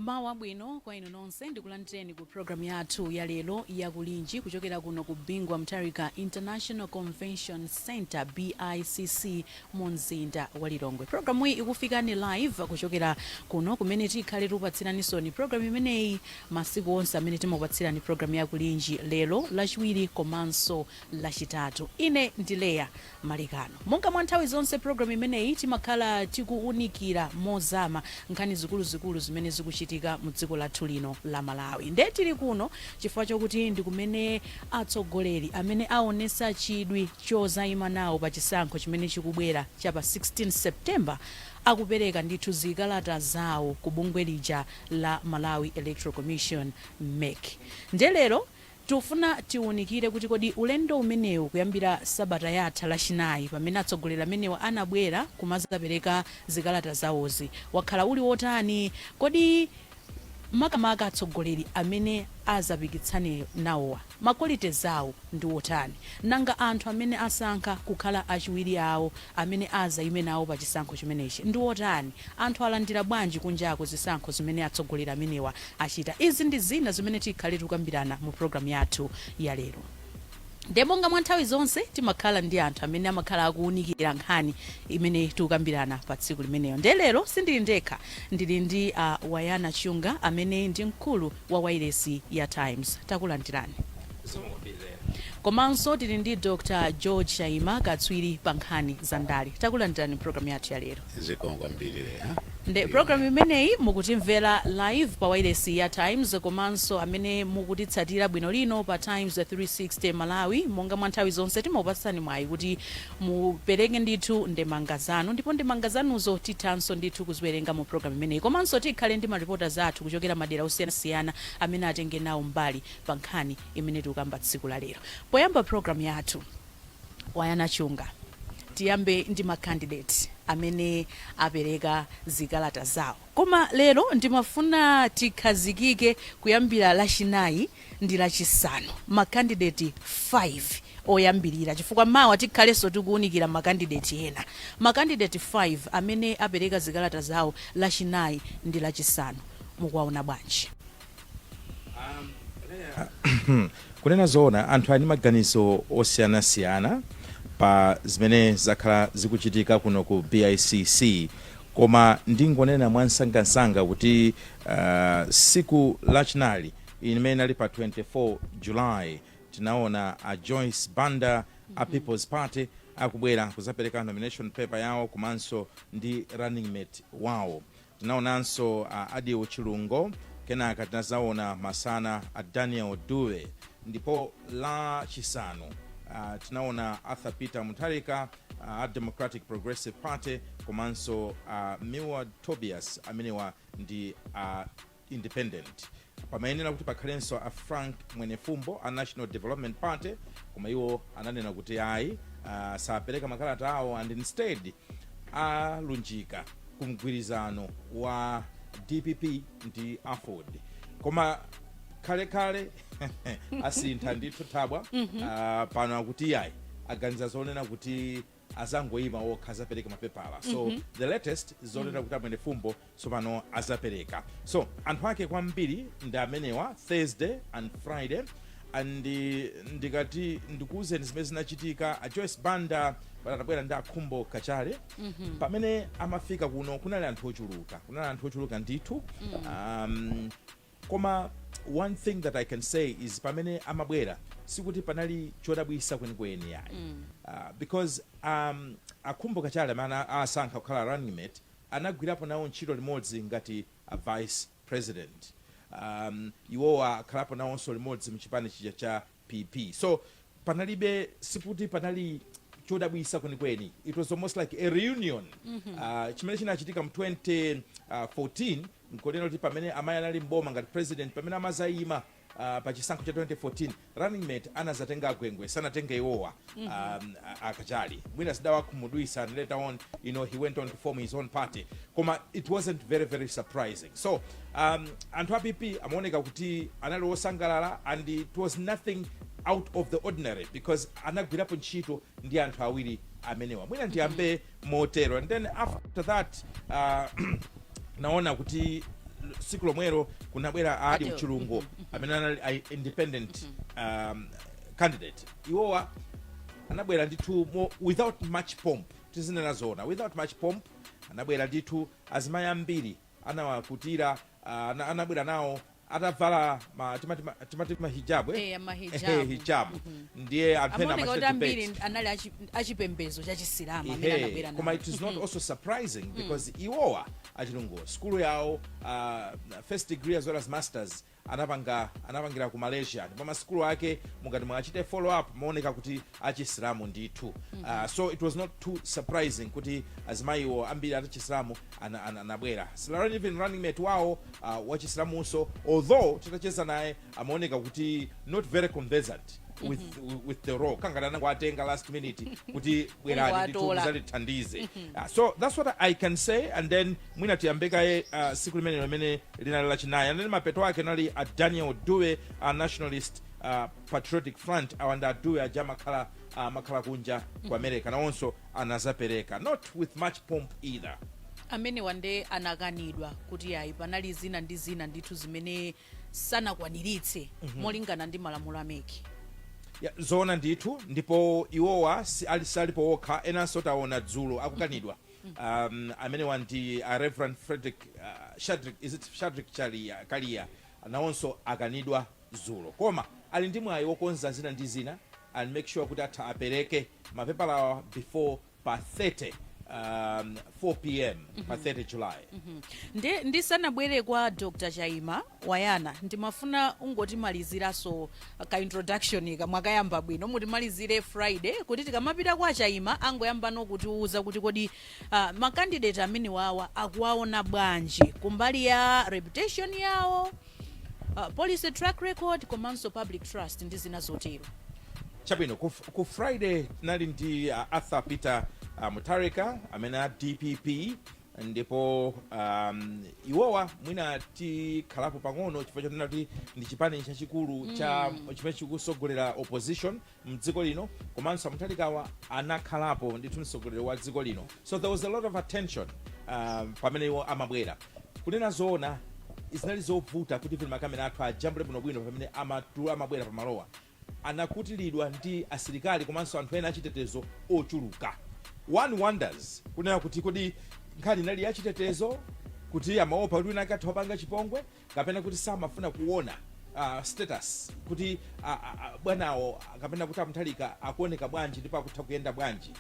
Mawa bwino kwa inu nonse. Ndikulandireni ku programu yathu ya lero yakulinji kuchokera kuno ku Bingu wa Mutharika International Convention Center, BICC, mu mzinda wa Lilongwe. Programu iyi ikufikani live kuchokera kuno, kumene tikhale tikupatsiranisoni programu imeneyi masiku onse amene timakupatsirani programu yakulinji, lero Lachiwiri komanso Lachitatu. Ine ndi Leya Malekano. Monga mwa nthawi zonse, programu imeneyi timakhala tikuunikira mozama nkhani zikuluzikulu zimene zikuchitika mu dziko lathu lino la Malawi. Nde tili kuno chifukwa chokuti ndi kumene atsogoleri amene aonesa chidwi chozayima nawo pa chisankho chimene chikubwera cha pa 16 September akupereka ndithu zikalata zawo ku bungwe lija la Malawi Electoral Commission, MEC. Nde lero tikufuna tiwunikire kuti kodi ulendo umenewu, kuyambira sabata yatha Lachinayi pamene atsogoleri amenewa anabwera kumazapereka zikalata zawozi, wakhala uli wotani? Kodi makamaka atsogoleri amene azapikitsane nawowa, ma qualities awo ndi otani? Nanga anthu amene asankha kukhala achiwiri awo amene azayime nawo pa chisankho chimenechi ndi otani? Anthu alandira bwanji kunjako zisankho zimene atsogoleri amenewa achita? Izi ndi zina zimene tikhale tikukambirana mu programu yathu ya lero. Nde monga mwa nthawi zonse, timakhala ndi anthu amene amakhala akuwunikira nkhani imene tikukambirana pa tsiku limeneyo. Nde lero sindili ndekha, ndili ndi Wayana Chunga amene ndi mkulu wa wailesi ya Times. Takulandirani. Komanso tili ndi Dr George Chaima, katswiri pa nkhani za ndale. Takulandirani programu yathu ya lero. Zikomo kwambiri, Leya. Nde programu imeneyi mukutimvera live pa wailesi ya Times, komanso amene mukutitsatira bwino lino pa Times 360 Malawi, monga mwa nthawi zonse timakupatsani mwayi kuti mupereke ndithu ndemanga zanu, ndipo ndemanga zanuzo tithanso ndithu kuziwerenga mu programu imeneyi. Komanso tikhale ndi maripota athu kuchokera madera osiyanasiyana amene atenge nawo mbali pa nkhani imene tikukamba tsiku la lero. Poyamba programu yathu, Wayana Chunga, tiyambe ndi ma candidate amene apereka zikalata zawo. Koma lero ndimafuna tikhazikike kuyambira Lachinayi ndi Lachisanu, ma candidate 5 oyambirira, chifukwa mawa tikhalenso tikuwunikira ma candidate ena. Ma candidate 5 amene apereka zikalata zawo Lachinayi ndi Lachisanu, mukuwaona bwanji? Kunena zoona, anthu ali ndi maganizo osiyanasiyana pa zimene zakhala zikuchitika kuno ku BICC, koma ndingonena mwansangansanga kuti siku Lachinayi imene inali pa 24 July, tinaona a Joyce Banda a People's Party akubwera kuzapereka nomination paper yawo komanso ndi running mate wawo. Tinaonanso a Adil Chilungo, kenaka tinazaona masana a Daniel Dube, ndipo La Chisanu tinaona Arthur Peter Mutharika a Democratic Progressive Party komanso Milward Tobias, amenewa ndi independent. Pamayenera kuti pakhalenso a Frank Mwenefumbo a National Development Party, koma iwo ananena kuti ayi, sapereka makalata awo and instead alunjika ku mgwirizano wa DPP ndi AFORD. Koma khalekale asintha ndithu thabwa. Pano akuti ayi, aganiza zonena kuti azangoyima okha, azapereka mapepala. So the latest zonena kuti amwenefumbo tsopano azapereka. So anthu ake kwambiri ndi amenewa, Thursday and Friday. And ndikati ndikuwuzeni zimene zinachitika, a Joyce Banda atabwera ndi Akhumbo Kachale, pamene amafika kuno kunali anthu ochuluka, kunali anthu ochuluka ndithu. Koma one thing that I can say is pamene amabwera sikuti panali chodabwisa kwenikweni yayi, because Akhumbo Kachale amene asankha kukhala running mate anagwirapo nawo ntchito limodzi ngati a vice president. Iwowa akhalapo nawonso limodzi mchipani chija cha PP, so panalibe, sikuti panali chodabwisa kwenikweni. It was almost like a reunion. Chimene chinachitika mu 2014 nkonena kuti pamene amayi anali mboma ngati president, pamene amazayima pa chisankho cha 2014, running mate anazatenga Agwengwe, sanatenga iwowa Akachali. Mwina zidawakhumudwisa and later on he went on to form his own party, koma it wasn't very very surprising. So anthu a PP amaoneka kuti anali osangalala and it was nothing out of the ordinary because anagwirapo ntchito ndi anthu awiri amenewa. Mwina ndiyambe motero. And then after that naona kuti Tsiku lomwelo kunabwera a Adil Adil. Chilungo amene anali a independent candidate. Iwowa anabwera ndithu without much pomp, tizinena zona, without much pomp. Anabwera ndithu, azimayi ambiri anawakutira, anabwera nawo atavala timati mahijabu, eh? Eh, mahijabu. Ehe, hijabu. Ndiye anthu ena Amaoneka kuti amachita ambiri debate. Anali achipembedzo cha Chisilamu amene anabwera Koma nawo. it is not also surprising because iwowa achilungu, skulu yawo, first degree as well as masters, anapangira ku Malaysia, ndipo maskulu ake mungati mwachite follow up, maoneka kuti achisilamu ndithu. So it was not too surprising kuti azimayiwo ambiri ati chisilamu anabwera. Silarani even running mate wawo wachisilamunso, although titacheza naye amaoneka kuti not very conversant with the role, kangati anangoatenga last minute kuti bwerani ndithu Kungowatola. Muzatithandize. So that's what I can say, and then mwina tiyambekaye siku limene limene linali lachinayi, and then mapeto ake nali a Daniel Due, a Nationalist Patriotic Front. Awa ndi a Due aja amakhala kunja ku America. Nawonso anazapereka, not with much pomp either. Amene wande anakanidwa kuti ayi, panali zina ndi zina ndithu zimene sanakwaniritse molingana ndi malamulo a MEC. Ya, zoona ndithu. Ndipo iwowa salipo okha, enanso taona dzulo akukanidwa. Amenewa ndi a Reverend Frederick, Shadrick, is it Shadrick Chalia, Kalia? Nawonso akanidwa dzulo, koma ali ndi mwayi wokonza zina ndi zina and make sure kuti atha apereke mapepala awa before pa 30, 4 p.m. pa 30 July. Ndi ndisanabwere kwa Dr Chaima Wayana, ndimafuna ungotimaliziranso ka introduction kamwakayamba bwino, mutimalizire Friday kuti tikamapita kwa Chaima angoyambano kutiuza kuti kodi ma candidate amene wawa akuwaona bwanji kumbali ya reputation yawo, policy track record komanso public trust ndi zina zotero. Chabwino, ku Friday tinali ndi Arthur Peter Mutharika amene a DPP, ndipo iwowa mwina tikhalapo pang'ono chifukwa chonena kuti ndi chipani chachikulu cha chimene chikusogolera opposition mdziko lino, komanso Mutharikawa anakhalapo ndithu mtsogoleri wa dziko lino, so there was a lot of attention pamene iwo amabwera. Kunena zoona, zinali zovuta kuti even makamera athu ajambule bwinobwino pamene amabwera pamalowa. Anakutiridwa ndi asilikali komanso anthu ena achitetezo ochuluka. One wonders kunena kuti kodi nkhani inali yachitetezo, kuti amaopa kuti wina akatha wapanga chipongwe, kapena kuti samafuna kuona status kuti bwanawo kapena kuti amutharika akuoneka bwanji ndipo akutha kuyenda bwanji,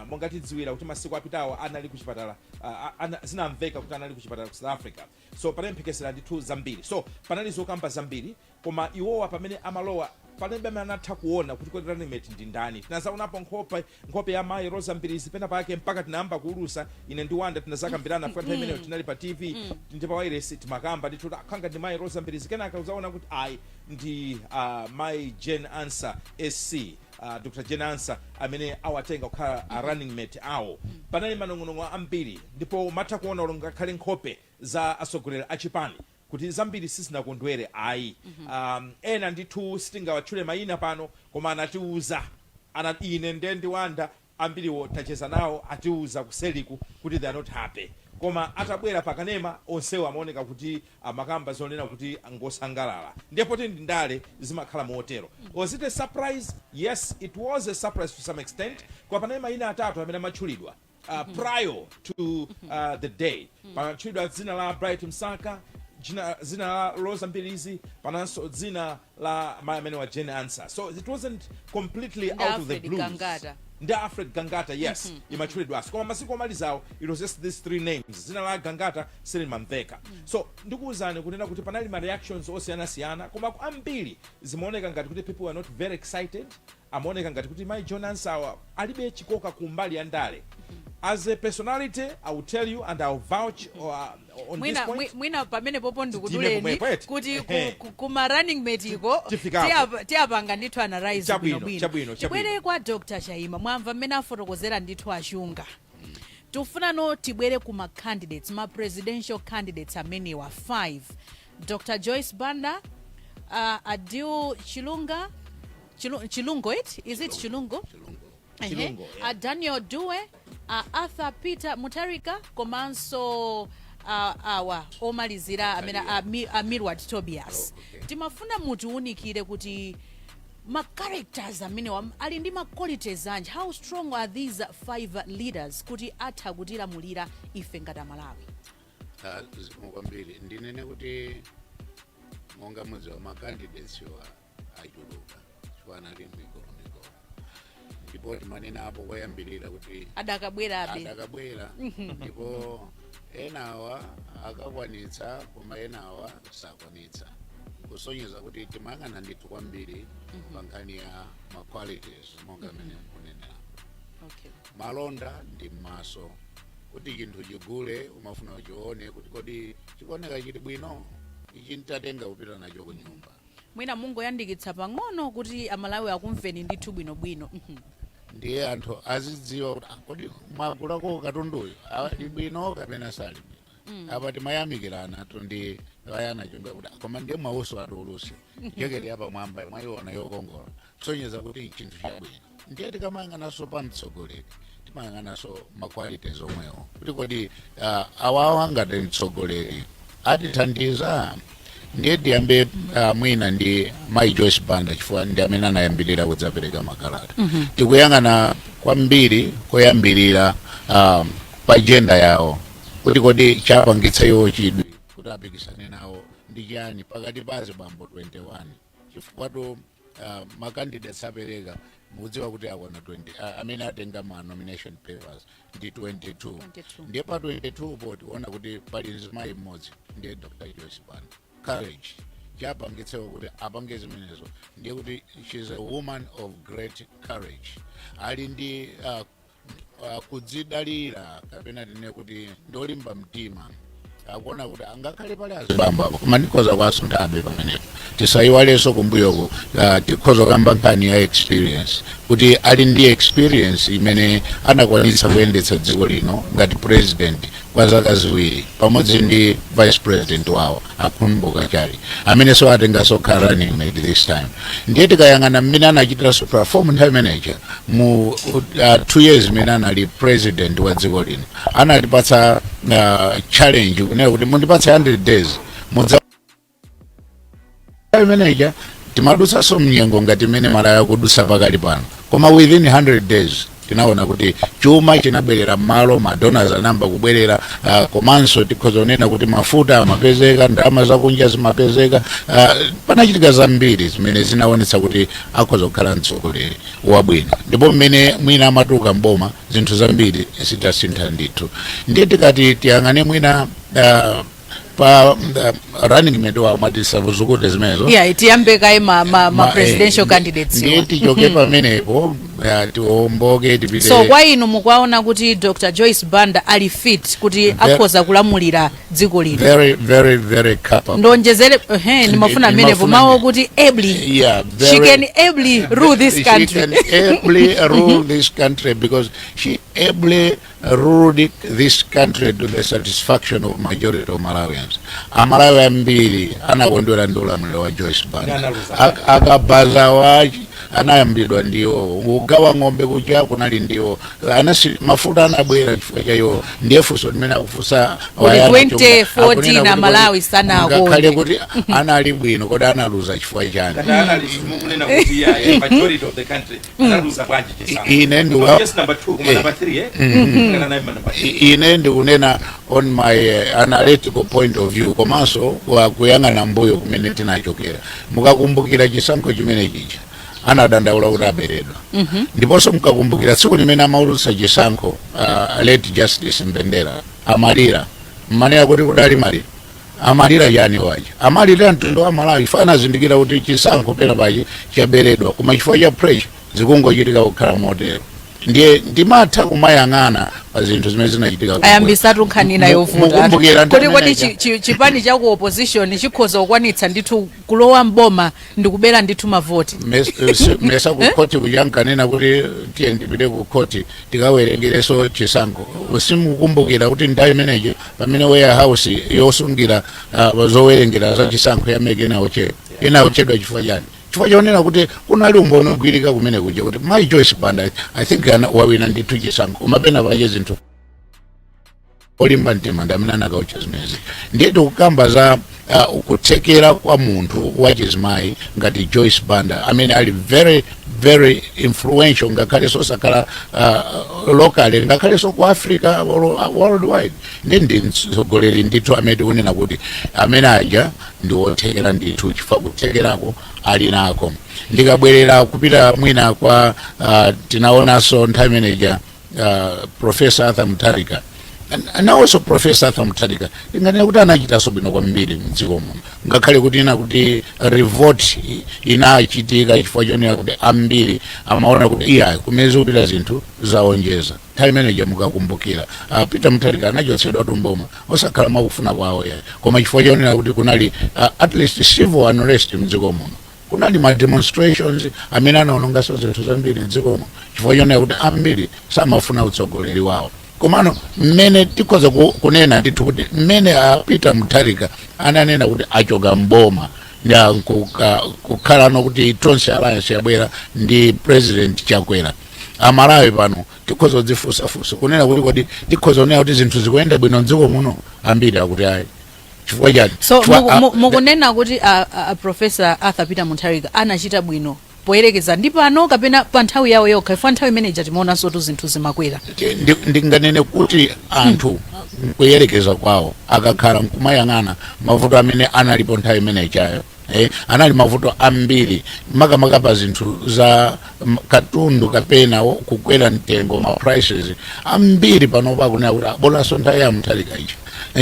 monga tidziwira kuti masiku apitawo anali kuchipatala, zinamveka kuti anali kuchipatala ku South Africa. So panali mphekesera ndithu zambiri, so panali zokamba zambiri. Koma iwowa pamene amalowa, palibe amene anatha kuona kuti kodi running mate ndi ndani. Tinazaonapo nkhope ya mayi Rosa Mbirizi pena pake, mpaka tinayamba kuulusa ine ndi Wanda, tinazakambirana fika nthawi imeneyo tinali pa TV ndi pa wireless, timakamba ndithu kuti akhanga ndi mayi Rosa Mbirizi. Kenaka uzaona kuti ayi, ndi mayi Jane Ansah SC, Dr Jane Ansah amene awatenga kukhala a running mate awo. Panali manong'onong'o ambiri, ndipo umatha kuona ngakhale nkhope za atsogoleri a chipani kuti zambiri sizinakondwere ayi. Ena ndithu sitingawatchule mayina pano, koma anatiuza ine nde ndi Wanda, ambiriwo tacheza nawo, atiuza kuseliku kuti they are not happy. Koma atabwera pakanema, onsewo amaoneka kuti amakamba zonena kuti ngosangalala. Ndipo ti ndale zimakhala motero. Was it a surprise? Yes, it was a surprise to some extent, koma panali mayina atatu amene amatchulidwa prior to the day. Panatchulidwa dzina la Bright Msaka, dzina la Rosa Mbirizi, pananso dzina la mayi amene wa Jane Ansah. So it wasn't completely Ndi out of the Alfred blues. Gangata. Ndi Alfred Gangata, yes, imatchulidwanso. Koma masiku omalizawo it was just these three names. Dzina la Gangata silimamveka. So ndikuwuzani kunena kuti panali ma reactions osiyanasiyana, koma ambiri zimaoneka ngati kuti people were not very excited. Amaoneka ngati kuti mayi Jane Ansah alibe chikoka kumbali ya ndale. As a personality, I will tell you and I will vouch on this Mwina point. Mwina pamene popo Titime ndikuduleni pomwepo, eti? kuti kuma running mate iko Tifikapo. Tiyapanga ndithu analyze bwinobwino. Chabwino, chabwino. Tibwere kwa Dr Chaima. Mwamva mmene afotokozera ndithu achunga. Tifunano tibwere ku ma candidates, ma presidential candidates amenewa 5: Dr Joyce Banda, Adil Chilunga, Chilungo, it is it Chilungo? Ehe. Chilungo, yeah. A Daniel Due, a Arthur Peter Mutharika komanso awa omalizira amene a Milward Tobias. Timafuna mutiwunikire kuti ma characters amenewa ali ndi ma qualities anji. How strong are these five leaders kuti atha kutilamulira ife ngati Amalawi? Ah, zikomo kwambiri. Ndinene kuti monga mudziwa, ma candidates wa achuluka chifukwa anali mikolo mikolo, ndipo timanena apo koyambirira kuti adakabwerabe. Adakabwera, ndipo enawa akakwanitsa koma enawa sakwanitsa, kusonyeza kuti timayang'ana ndithu kwambiri pa nkhani ya ma qualities monga mmene kunenera. Malonda ndi m'maso, kuti chinthu chigule umafuna uchione kuti kodi chikuoneka chili bwino, ichi ntatenga kupita nacho ku nyumba. Mwina mungoyandikitsa pang'ono kuti Amalawi akumveni ndithu bwinobwino. Ndiye anthu azidziwa kuti, ah, kodi mwagulako katunduyo ali bwino kapena sali bwino. Apa timayamikirana tundi vayana chonga kuti, "Ah, koma ndiye mwauso atiuluse jaketi yapamwamba mwayiona yokongola," kusonyeza kuti chinthu chabwino. Ndiye tikamayang'ananso pa mtsogoleri, timayang'ananso ma qualities omwewo kuti kodi awawa ngati mtsogoleri atithandiza. Ndiye tiyambe mwina ndi Mai Joyce Banda, chifukwa ndi amene anayambirira kudzapereka makalata. Tikuyang'ana kwambiri koyambirira pa agenda yawo, kuti kodi chapangitsa iwo chidwi kuti apikisane nawo ndi chani pakati pa azibambo 21, chifukwa to ma candidates apereka, mukudziwa kuti akwana 20, amene atenga ma nomination papers ndi 22. 22. Ndiye pa 22 po tikuona kuti pali mzimayi mmodzi, ndiye Dr Joyce Banda. Courage chapangitsewo kuti apange zimenezo, ndiye kuti she's a woman of great courage. Ali ndi kudzidalira, kapena tine kuti ndolimba mtima, akuona kuti angakhale pali azibambo apo koma ndikhoza kwasunthabe pamenepo. Tisayiwalenso kumbuyoko, tikhoza kamba nkhani ya experience, kuti ali ndi experience imene anakwanitsa kuyendetsa dziko lino ngati president kwa zaka 2 pamodzi ndi vice president wawo a Khumbo Kachali, amene so atenganso khala running mate this time. Ndiye tikayang'ana mmene anachitiranso perform nthawi imeneja mu 2 years imene anali president wa dziko lino, anatipatsa challenge kunena kuti mundipatse 100 days mudza imeneja timadutsanso mnyengo ngati imene Malawi akudutsa pakali pano, koma within 100 days tinaona kuti chuma chinabwerera m'malo, ma donors anayamba kubwerera, komanso tikhoza kunena kuti mafuta amapezeka, ndalama zakunja zimapezeka. Panachitika zambiri zimene zinaonetsa kuti akhoza kukhala mtsogoleri wabwino, ndipo mmene mwina amatuluka mboma zinthu zambiri zitasintha ndithu. Ndiye tikati tiyang'ane mwina pa running mate wawo, mwati tisazukute zimenezo. Yeah, tiyambe kaye ma presidential candidates. Ndiye iwa. Tichoke pamenepo, tiwomboke tipite. So kwa inu mukuwaona kuti Dr Joyce Banda ali fit kuti akhoza kulamulira dziko lino? Very, very, very capable. Ndonjezere, ehe, ndimafuna amenepo Ndimafuna mawu kuti ably. Yeah, She very, can ably rule this She country. can ably rule this country because she ably ruled this country to the satisfaction of majority of Malawians. Amalawi ambiri anakondwera ndi ulamuliro wa Joyce Banda. Analuza. Akabazawa anayambidwa ndiwo, kugawa ng'ombe kuja kunali ndiwo, anasi mafuta anabwera chifukwa cha iwo. Ndiye funso limene akufunsa Kuti Wayana 2014 Chunga, akunena kuti Amalawi kodi sanakonde. ngakhale kuti anali bwino, kodi analuza chifukwa chani? Ngati anali munena kuti yeah, majority of the country, analuza bwanji chisankho? Ine Yes, number 2 koma number 3, eh, kana naye number 3. Ine ndikunena on my analytical point of view, komanso kuyang'ana mbuyo kumene tinachokera. Mukakumbukira chisankho chimene chija, anadandaula kuti aberedwa. Ndiponso mukakumbukira tsiku limene amaulutsa chisankho, late Justice Mbendera amalira, mmanena kuti kudali maliro. Amalira chani waja? Amalira mtundu wa Malawi, chifukwa anazindikira kuti chisankho pena pache chaberedwa, koma chifukwa cha pressure zikungochitika kukhala motero. Ndiye ndimatha kumayang'ana pa zinthu zimene zinachitika kumbuyo. Ayambisatu nkhani ina yovuta. Mukumbukira Kuti kodi nthawi chipani cha ku opposition chikhoza kukwanitsa ndithu kulowa mboma ndikubera ndithu mavoti? Mesa ku khoti kuchankanena kuti tiye ndipite ku khoti tikawerengereso chisankho? Simukumbukira kuti nthawi imeneyo pamene warehouse yosungira zowerengera za chisankho ya MEC inaochedwa, inaochedwa chifukwa chani? Chifukwa chonena kuti kunali umboni ogwirika kumene kuja kuti Mai Joyce Banda, I think, wawina ndithu chisankho, koma pena pache zinthu Olimba mtima ndi amene anakaotcha zimenezi. Ndiye tikukamba za kuthekera kwa munthu wachizimayi ngati Joyce Banda, amene ali very very influential, ngakhalenso osakhala locally, ngakhalenso ku Africa or worldwide. Ndi mtsogoleri ndithu amene tikunena kuti amene aja ndi wothekera ndithu, chifukwa kuthekerako ali nako. Ndikabwerera kupita mwina kwa tinaonanso nthawi imeneja Professor Arthur Mutharika. Nawonso Professor Arthur Mutharika tinganena kuti anachitanso bwino kwambiri mdziko muno, ngakhale kuti ina kuti revolt inachitika chifukwa chonena kuti ambiri amaona kuti iya, kumene zikupita zinthu zaonjeza. Nthawi imeneja mukakumbukira, Peter Mutharika anachotsedwa m'boma, osakhala mwakufuna kwawo ya, koma chifukwa chonena kuti kunali at least civil unrest mdziko muno, kunali ma demonstrations amene anaononganso zinthu zambiri mdziko muno, chifukwa chonena kuti ambiri samafuna utsogoleri wawo. Komano mmene tikhoza kunena ndithu kuti mmene a Peter Mutharika ananena kuti achoka mboma, kukhalano kuti Tonse Alliance yabwera ndi President Chakwera, Amalawi pano tikhoza kudzifunsafunsa kunena kuti kodi tikhoza kunena kuti zinthu zikuyenda bwino mdziko muno? Ambiri akuti ayi. Chifukwa chani? So Chifukwa, mukunena kuti a Professor Arthur Peter Mutharika anachita bwino poyerekeza ndi pano kapena pa nthawi yawo yokha? Ifo nthawi imeneja timaonanso tu zinthu zimakwera. Ndinganene kuti anthu kuyerekeza kwawo akakhala nkumayang'ana mavuto amene analipo nthawi imene ichayo, anali mavuto ambiri, makamaka pa zinthu za katundu kapena kukwera mtengo, ma prices ambiri. Panopa akunena kuti abolanso nthawi ya Mutharika ija,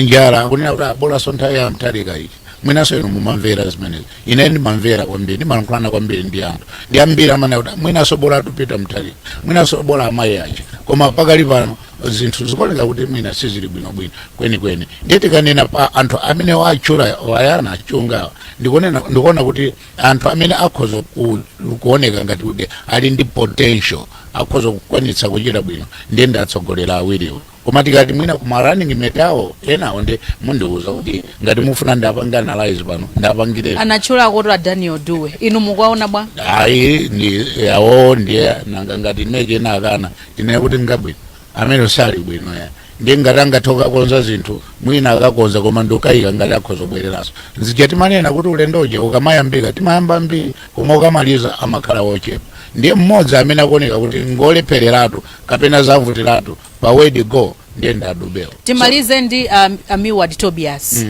njala, akunena kuti abolanso nthawi ya Mutharika ija. Mwinanso inu mumamvera zimenezi, ine ndimamvera kwambiri, ndimalankhulana kwambiri ndi anthu, ndi ambiri amanena kuti mwinanso bola tupita Mutharika, mwinanso bola amayi aja. Koma pakali pano zinthu zikuoneka kuti mwina sizili bwinobwino kwenikweni. Ndiye tikanena pa anthu amene watchula wayana chungawa, ndikuona kuti anthu amene akhoza kuoneka ngati kuti ali ndi potential, akhoza kukwanitsa kuchita bwino, ndiye ndatsogolera awiriwo. Koma tikati mwina kuma running mate awo enawo, ndi mundiuza kuti ngati mufuna ndapange analyze pano, ndapangire. Anatchula kuti a Daniel Dube, inu mukuwaona bwa? Ayi, ndi yawo, ndiye nanga ngati MEC inakana, tinene kuti ngabwino amene sali bwino ya? Ndiye ngati angathe kukonza zinthu, mwina akakonza, koma ndikukayika ngati akhoza kubwereranso. Nzija timanena kuti ulendo uja ukamayambika timayamba mbiri, koma ukamaliza amakhala wochepa. Ndiye mmodzi amene akuoneka kuti ngolephereratu kapena zavutiratu pa word go, ndiye ndi a Dubewo. Timalize ndi a Milward Tobias,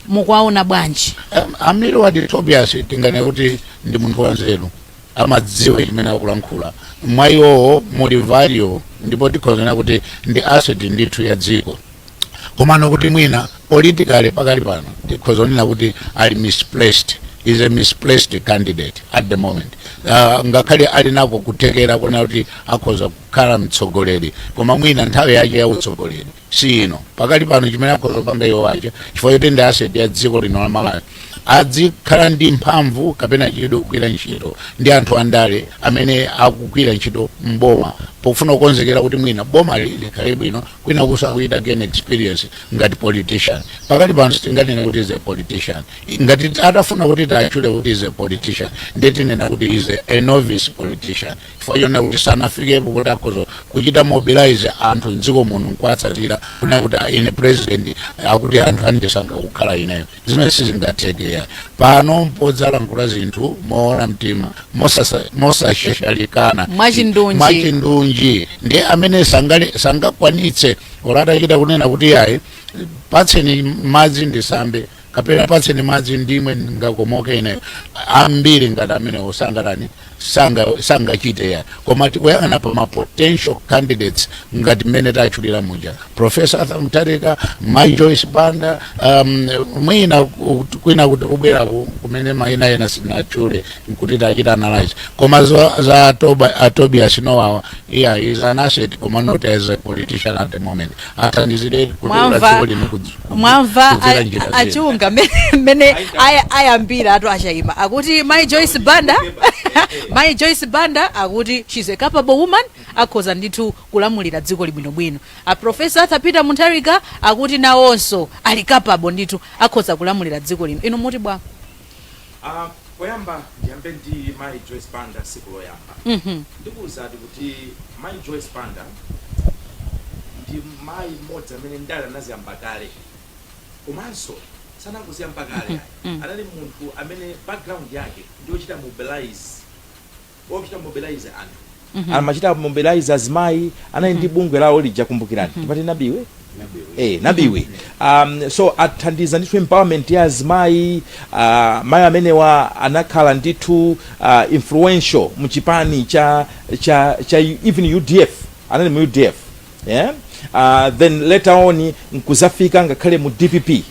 mukuwaona bwanji? A Milward Tobias tinganene kuti ndi munthu wanzeru, amadziwa chimene akulankhula. Mwa iwowo muli value, ndipo tikhozana kuti ndi asset ndithu ya dziko. Komano kuti mwina politically pakali pano tikhoza kunena kuti ali misplaced, is a misplaced candidate at the moment. Ngakhale ali nako kuthekera kuona kuti akhoza kukhala mtsogoleri, koma mwina nthawi yake ya utsogoleri si ino pakali pano. Chimene akhoza kupanga iwo aja, chifukwa choti ndi asset ya dziko lino la Malawi, adzikhala ndi mphamvu kapena chidwi kugwira ntchito ndi anthu andale amene akugwira ntchito mboma, pofuna kukonzekera kuti mwina boma likhale bwino, kwina kusakuita gain experience ngati politician. Pakali pano sitinganene kuti is a politician. Ngati atafuna kuti tachule kuti is a politician, ndiye tinena kuti is a novice politician, chifukwa chonena kuti sanafikepo kuti akhoza kuchita mobilize anthu mdziko muno nkuwatsatira, kunena kuti, "Ah, ine president akuti anthu andisankha kukhala ineyo." Zimene sizingatheke pano mpodzalankhula zinthu moona mtima, mosashashalikana. Mwachindunji. Mwachindunji. Ndiye amene sangakwanitse, olo atachita kunena kuti yayi, patseni madzi ndisambe, kapena patseni madzi ndimwe ngakomoke ineyo, ambiri ngati amene sangatani, sangachite ya. Koma tikuyang'ana pa ma potential candidates ngati mmene tachulira muja, Professor Arthur Mutharika, Mai Joyce Banda, mwina kwina kuti kubweraku kumene mayina ena sinachule nkuti tachita analyze. Koma za a Tobias Nowawa, yeah, is an asset, koma not as a politician at the moment. Athandizire kuti Mwamva? dziko lino Mwamva? kudzera njira zina. Achunga mmene ayambira atu achayima akuti Mai Joyce Banda, Mai Joyce Banda akuti she's a capable woman, akhoza ndithu kulamulira dziko libwinobwino. A Professor Arthur Peter Mutharika akuti nawonso ali capable ndithu, akhoza kulamulira dziko lino. Inu muti bwa? Poyamba ndiyambe ndi Mai Joyce Banda. Siku loyamba ndikuwuzati kuti Mai Joyce Banda Ndi mayi mmodzi amene ndale anaziyamba kale, komanso sanangoziyamba kale ayi, anali munthu amene background yake ndiyochita mobilize, wochita mobilize anthu, amachita mobilize azimayi. Anali ndi bungwe lawo lija, kumbukirani, timati Nabiwe. Nabiwe. So athandiza ndithu empowerment ya azimayi. Mayi amenewa anakhala ndithu influential muchipani cha even UDF, anali mu UDF, yeah? Then later on nkuzafika ngakhale mu DPP.